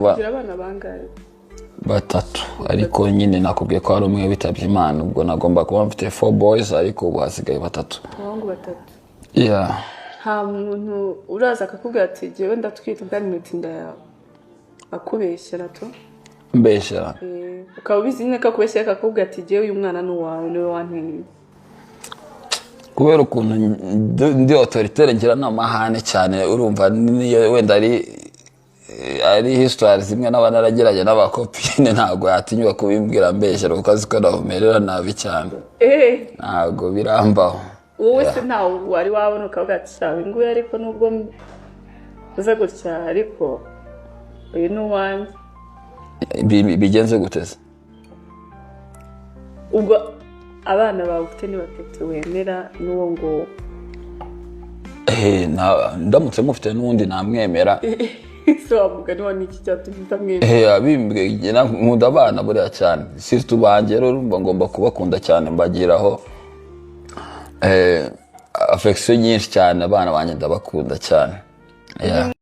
Ugira abana bangahe? Batatu, ariko nyine nakubwiye ko hari umwe witabye Imana. Ubwo nagomba kuba mfite four boys, ariko ubu hasigaye batatu. Abahungu batatu. Yeah. Nta muntu uraza akakubwira ati: "Jyewe ndatwite kandi nutse inda yawe," akubeshyera to? Mbeshyera? Ukaba ubizi nyine ko akubeshyera, akakubwira ati: "Jyewe uyu mwana ni uwawe, niwe wanteye." Kubera ukuntu ndi autoritaire, ngira n'amahane cyane, urumva niyo wenda ari histoire zimwe n'aba naragiranye n'abacopine, ntabwo yatinyuka kubimbwira mbeshyera, kuko azi ko namumerera nabi cyane. Ntabwo birambaho. Wowe se ntawe wari wabona ukavuga ati: "Sha, uyu nguyu, ariko nubwo uza gutya, ariko uyu ni uwanjye"? Bigenze gute se? Ubwo abana bawe ufite ni batatu wemera n'uwo nguwo? Ndamutse mufite n'uwundi namwemera. Ese wavuga niba ni iki cyatumye utamwemera? Abimbwiye, nkunda abana buriya cyane, surtout banjye. Rero urumva ngomba kubakunda cyane, mbagiraho affection nyinshi cyane. Abana banjye ndabakunda cyane. Yeah.